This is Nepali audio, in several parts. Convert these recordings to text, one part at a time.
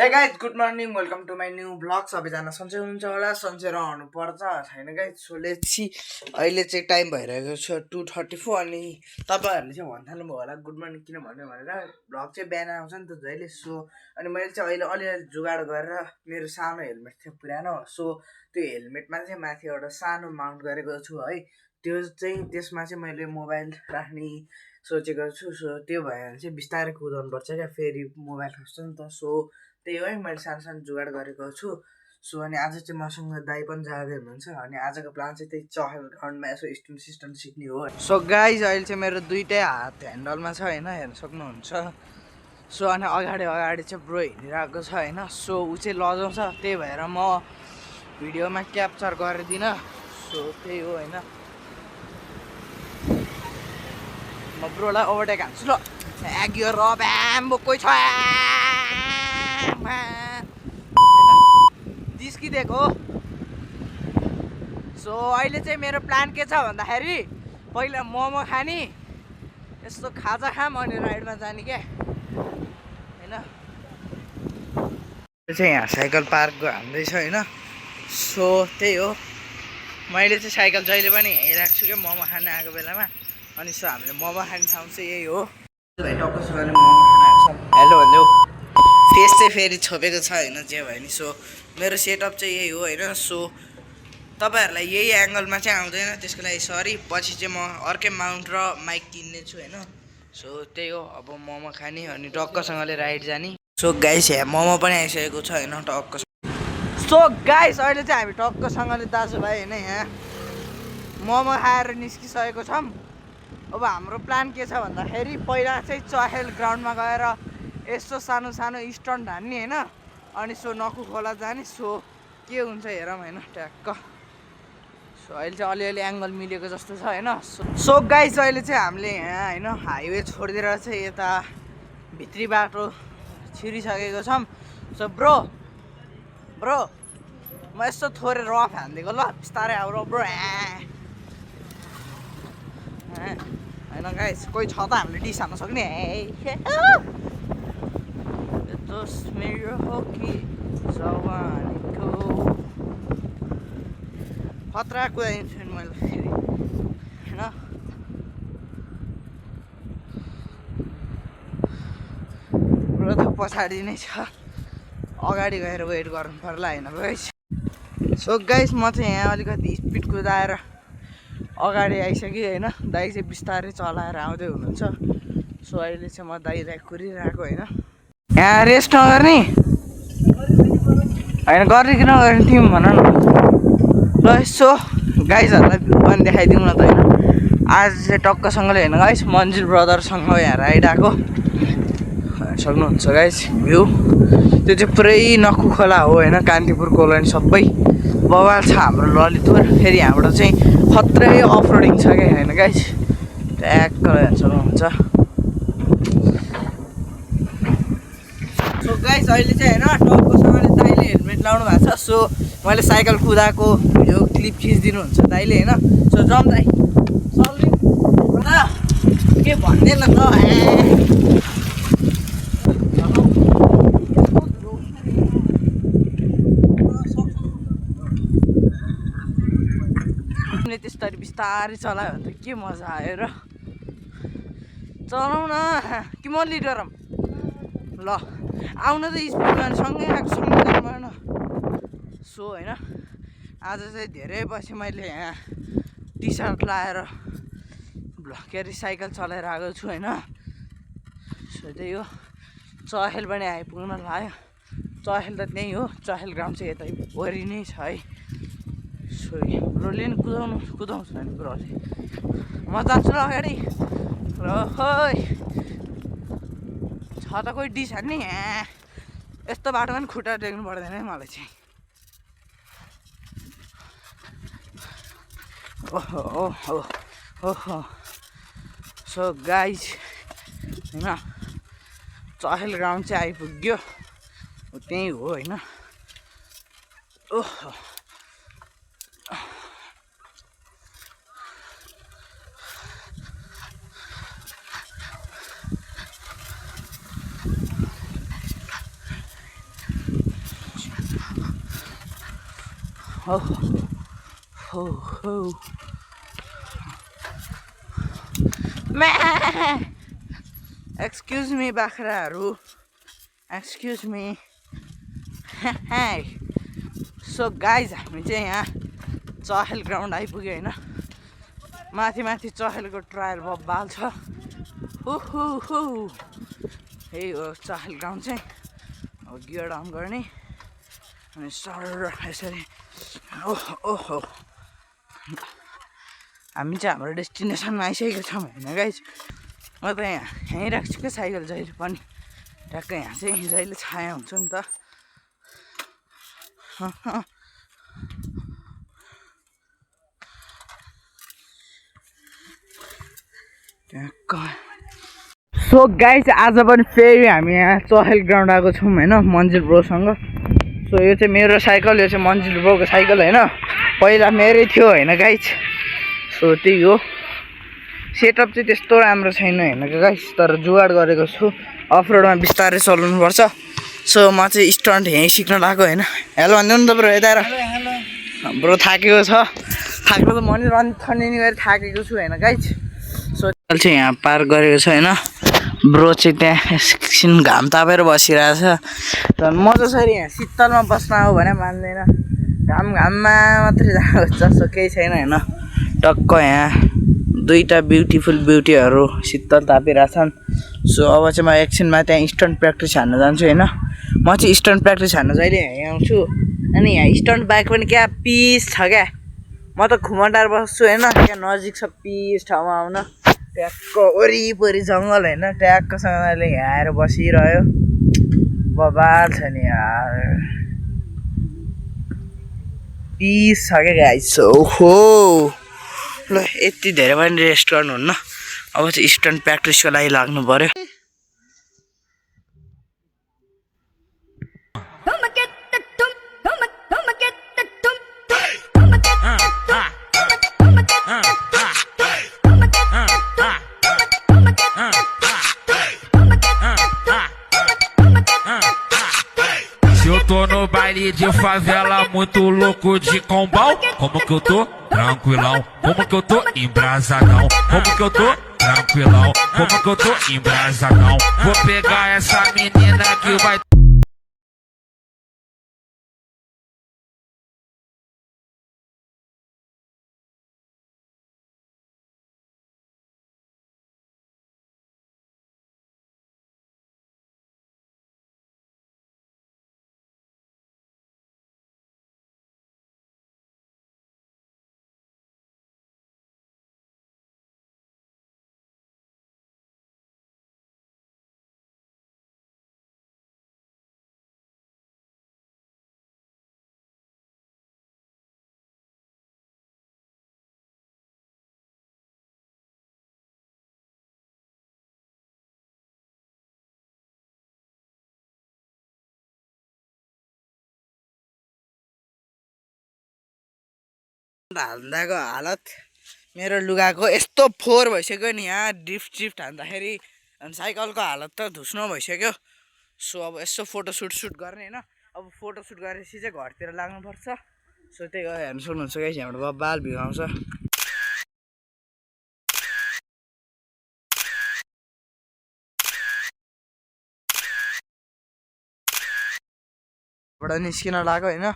हे guys good morning welcome to my new blog. सबैजना सन्चै हुनुहुन्छ होला, सन्चै रहनु पर्छ छैन गाइज। सो लेट्सी अहिले चाहिँ टाइम भइरहेको छ 2:34 अनि तपाईँहरूले चाहिँ भन्थाल्नुभयो होला गुड मर्निङ किन भन्यो भनेर। ब्लग चाहिँ बिहान आउँछ नि त जहिले। सो अनि मैले चाहिँ अहिले अलिअलि जुगाड गरेर मेरो सानो हेलमेट थियो पुरानो, सो त्यो हेलमेटमा चाहिँ माथि एउटा सानो माउन्ट गरेको छु है। त्यो चाहिँ त्यसमा चाहिँ मैले मोबाइल राख्ने सोचेको छु। सो त्यो भयो भने चाहिँ बिस्तारै कुदाउनु पर्छ क्या, फेरि मोबाइल खस्छ नि त। सो त्यही हो, मैले सानो सानो जुगाड गरेको छु। सो अनि आज चाहिँ मसँग दाइ पनि जाँदै हुनुहुन्छ अनि आजको प्लान चाहिँ त्यही चहल ग्राउन्डमा यसो स्टुन सिस्टम सिक्ने हो। सो गाइज अहिले चाहिँ मेरो दुइटै हात ह्यान्डलमा छ होइन, हेर्न सक्नुहुन्छ। सो अनि अगाडि चाहिँ ब्रो हिँडिरहेको छ होइन। सो ऊ चाहिँ लजाउँछ, त्यही भएर म भिडियोमा क्याप्चर गरिदिनँ। सो त्यही हो होइन, म ब्रोलाई ओभरटेक हान्छु ल। एग्यो र ब्याम्बो कोही छ जिस्किदिएको हो। सो अहिले चाहिँ मेरो प्लान के छ भन्दाखेरि पहिला मोमो खाने, यस्तो खाजा खाम अनि राइडमा जाने क्या होइन। चाहिँ यहाँ साइकल पार्क हान्दैछ होइन। सो त्यही हो, मैले चाहिँ साइकल जहिले पनि हिँडिरहेको छु क्या मोमो खान आएको बेलामा। अनि सो हामीले मोमो खाने ठाउँ चाहिँ यही हो भाइ। टक्कसँगले मोमो खान आएको छ। हेलो भन्देऊ, फेस चाहिँ फेरि छोपेको छ होइन, जे भयो नि। सो मेरो सेटअप चाहिँ यही हो होइन। सो तपाईँहरूलाई यही एङ्गलमा चाहिँ आउँदैन, त्यसको लागि सरी। पछि चाहिँ म अर्कै माउन्ट र माइक किन्ने छु होइन। सो त्यही हो, अब मोमो खाने अनि टक्कसँगले राइड जाने। सो गाइस यहाँ मोमो पनि आइसकेको छ होइन टक्क। सो गाइस अहिले चाहिँ हामी टक्कसँगले दाजुभाइ होइन यहाँ मोमो खाएर निस्किसकेको छौँ। अब हाम्रो प्लान के छ भन्दाखेरि पहिला चाहिँ चहेल ग्राउन्डमा गएर यस्तो सानो सानो स्टन्ट हान्ने होइन, अनि सो नकु खोला जाने। सो के हुन्छ हेरौँ होइन ट्याक्क। सो अहिले चाहिँ अलिअलि एङ्गल मिलेको जस्तो छ होइन। सो गाइस अहिले चाहिँ हामीले यहाँ होइन हाइवे छोडिदिएर चाहिँ यता भित्री बाटो छिरिसकेको छौँ। सो ब्रो म यस्तो थोरै रफ हानिदिएको ल, बिस्तारै आऊ ब्रो होइन गाइस। कोही छ त हामीले डिस हान्न सक्ने मेरो हो कि जवानीको खतरा कुदाइदिन्छु नि मैले फेरि होइन। ब्रो त पछाडि नै छ, अगाडि गएर वेट गर्नु पर्ला होइन गाइस। सो गाइस म चाहिँ यहाँ अलिकति स्पिड कुदाएर अगाडि आइसकेँ होइन। दाइ चाहिँ बिस्तारै चलाएर आउँदै हुनुहुन्छ। सो अहिले चाहिँ म दाइलाई कुरिरहेको होइन। यहाँ रेस्ट नगर्ने होइन, गर्ने कि नगर्ने तिमी भन न ल। यसो गाइजहरूलाई भ्यू पनि देखाइदिउँ न त होइन। आज चाहिँ टक्कसँगले होइन गाइस, मन्जिल ब्रदरसँग यहाँ राइड आएको सक्नुहुन्छ गाइस। भ्यू त्यो चाहिँ पुरै नक्कु खोला हो होइन, कान्तिपुर कोलोनी सबै बवाल छ हाम्रो ललितपुर। फेरि यहाँबाट चाहिँ खत्रै अफ रोडिङ छ क्या होइन गाइस, ट्याक्क हेर्न सक्नुहुन्छ। सो गाइस अहिले चाहिँ होइन टक्कसँगले दाइले हेलमेट लाउनु भएको छ। सो मैले साइकल कुदाएको भिडियो क्लिप खिचिदिनुहुन्छ दाइले होइन। सो जाउँ दाइ चल्ने के भन्दैन त त्यस्तरी बिस्तारै चलायो भने त के मजा आयो र। चलाउन कि म लिडर ल, आउन त स्पिडमा सँगै आएको सँगै जानु भएन। सो होइन आज चाहिँ धेरै पछि मैले यहाँ टी सर्ट लाएर के अरे साइकल चलाएर आएको छु होइन। सो त्यही हो, चहेल पनि आइपुग्न लाग्यो। चहेल त त्यहीँ हो, चहेल ग्राउन्ड चाहिँ यतै वरि नै छ है। सो ब्रोले नि कुदाउँछ नि ब्रोले, म जान्छु ल अगाडि र खोइ छ त कोही डिस हान्ने। यस्तो बाटोमा पनि खुट्टा टेक्नु पर्दैन है मलाई चाहिँ। ओहो सो गाइज होइन चहेल ग्राउन्ड चाहिँ आइपुग्यो, त्यहीँ हो होइन। ओहो हो हो हो एक्सक्युज मी बाख्राहरू एक्सक्युज मी सो गाइज हामी चाहिँ यहाँ चहल ग्राउन्ड आइपुग्यो होइन माथि माथि चहलको ट्रायल बब्बाल छ हु यही हो चहल ग्राउन्ड चाहिँ अब गियर डाउन गर्ने अनि सर यसरी ओहो हामी चाहिँ हाम्रो डेस्टिनेसनमा आइसकेको छौँ होइन गाइज म त यहीँ राख्छु क्या साइकल जहिले पनि ट्याक्कै यहाँ चाहिँ जहिले छाया हुन्छ नि त सो गाइज आज पनि फेरि हामी यहाँ चहल ग्राउन्ड आएको छौँ होइन मन्जिल ब्रोसँग सो यो चाहिँ मेरो साइकल यो चाहिँ मन्जिल ब्रोको साइकल होइन पहिला मेरै थियो होइन गाइज सो त्यही हो सेटअप चाहिँ त्यस्तो राम्रो छैन होइन गाइज तर जुगाड गरेको छु अफ रोडमा बिस्तारै चलाउनुपर्छ सो म चाहिँ स्टन्ट यहीँ सिक्न लगाएको होइन हेलो भन्नु नि त ब्रो यता ब्रो थाकेको छ थाकेको त म नि रन थनिनी गरेर थाकेको छु होइन गाइज सो चाहिँ यहाँ पार्क गरेको छ होइन ब्रो चाहिँ त्यहाँ एकछिन घाम तापेर बसिरहेछ र मजासरी यहाँ शीतलमा बस्न आऊ भने मान्दैन घाममा मात्रै जानु जस्तो केही छैन होइन टक्क यहाँ दुईवटा ब्युटीहरू शीतल तापिरहेछन् सो अब चाहिँ म एकछिनमा त्यहाँ स्टन्ट प्र्याक्टिस हान्न जान्छु होइन म चाहिँ स्टन्ट प्र्याक्टिस हान्न जहिले यहीँ आउँछु अनि यहाँ स्टन्ट बाइक पनि क्या पिस छ क्या म त खुमटार बस्छु होइन त्यहाँ नजिक छ पिस ठाउँमा आउन ट्याक्क वरिपरि जङ्गल होइन ट्याक्कसँगले यहाँ आएर बसिरह्यो बबाल छ नि यार पिस छ क्या गाइस ओहो ल यति धेरै पनि रेस्ट गर्नुहुन्न अब चाहिँ स्टन्ट प्र्याक्टिसको लागि लाग्नु पर्यो Tô no baile de favela, muito louco de combão. Como que eu tô? Tranquilão. Como que eu tô? Embrasadão. Como que eu tô? Tranquilão. Como que eu tô? Embrasadão. Vou pegar essa menina que vai. हान्दाको हालत मेरो लुगाको यस्तो फोहोर भइसक्यो नि यहाँ ड्रिफ्ट हान्दाखेरि अनि साइकलको हालत त धुस्नो भइसक्यो सो अब यसो फोटोसुट गर्ने होइन अब फोटोसुट गरेपछि चाहिँ घरतिर लाग्नुपर्छ सो त्यही हो हेर्नु सक्नुहुन्छ गाइस यहाँबाट बब्बाल भ्यू आउँछ बाट निस्किन लाग्यो होइन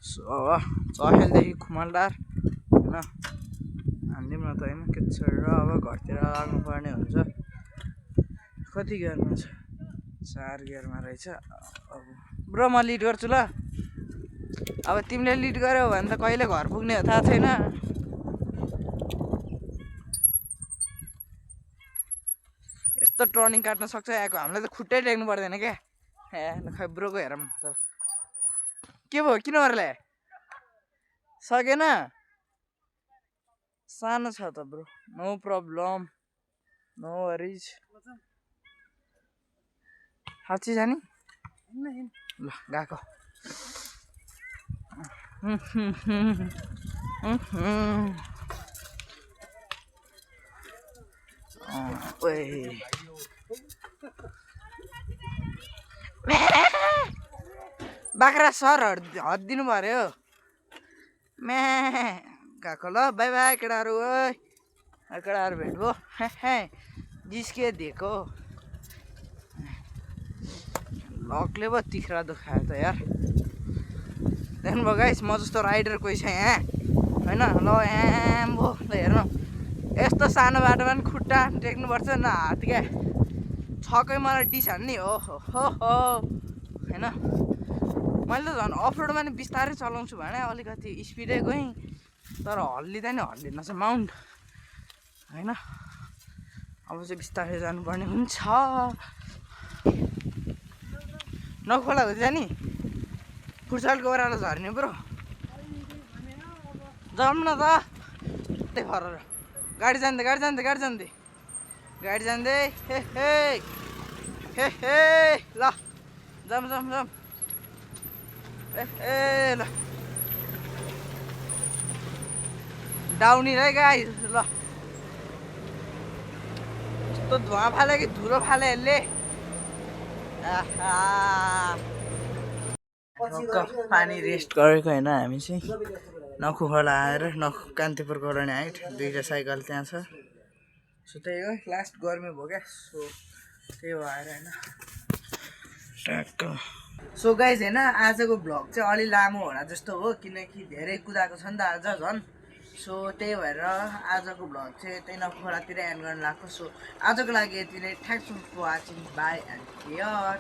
सो अब चहेलदेखि खुमलदार होइन हान्दिउँ न त होइन के छोडेर अब घरतिर लाग्नुपर्ने हुन्छ कति गियरमा छ 4 गियरमा रहेछ अब ब्रो म लिड गर्छु ल अब तिमीले लिड गर्यौ भने त कहिले घर पुग्ने हो थाहा छैन यस्तो टर्निङ काट्न सक्छ यहाँको हामीलाई त खुट्टै टेक्नु पर्दैन क्या ए खै ब्रोको हेरौँ त के भयो किन गर्ले सकेन सानो छ त bro no problem no worries साँच्चै जाने ल गएको बाख्रा सर हद्दिनु पर्यो म्या गएको ल बाई बाई केटाहरू ओइ केटाहरू भेट भयो जिस्के दिएको लकले पो तिख्रा दुखायो त यार देख्नुभयो गाइस म जस्तो राइडर कोही छ यहाँ होइन ल एम्बो ल हेर्नु यस्तो सानो बाटोमा पनि खुट्टा टेक्नुपर्छ न हात क्या छकै मलाई डिस हान्ने हो होइन मैले त झन् अफ रोडमा नि बिस्तारै चलाउँछु भने अलिकति स्पिडै गएँ तर हल्लिँदैन हल्लिन चाहिँ माउन्ट होइन अब चाहिँ बिस्तारै जानुपर्ने हुन्छ नखोला हो जाने फुर्सलको ओह्रालो झर्ने ब्रो जाऊँ न त त्यही फर गाडी जाँदै गाडी जाँदै हे ल जाऊँ ए ल डाउनी है गाई ल यस्तो धुवा फाल्यो कि धुलो फाल्यो यसले पानी रेस्ट गरेको होइन हामी चाहिँ नखु खोला आएर कान्तिपुर कोलोनी हाइट दुईवटा साइकल त्यहाँ छ सो त्यही हो लास्ट गर्मी भयो क्या सो त्यही भएर होइन ट्याक्क सो गाइज होइन आजको भ्लग चाहिँ अलि लामो होला जस्तो हो किनकि धेरै कुदाएको छ नि त आज झन् सो त्यही भएर आजको भ्लग चाहिँ त्यही नखोलातिर एन्ड गर्न लाग्छ सो आजको लागि यति नै thanks for watching bye and care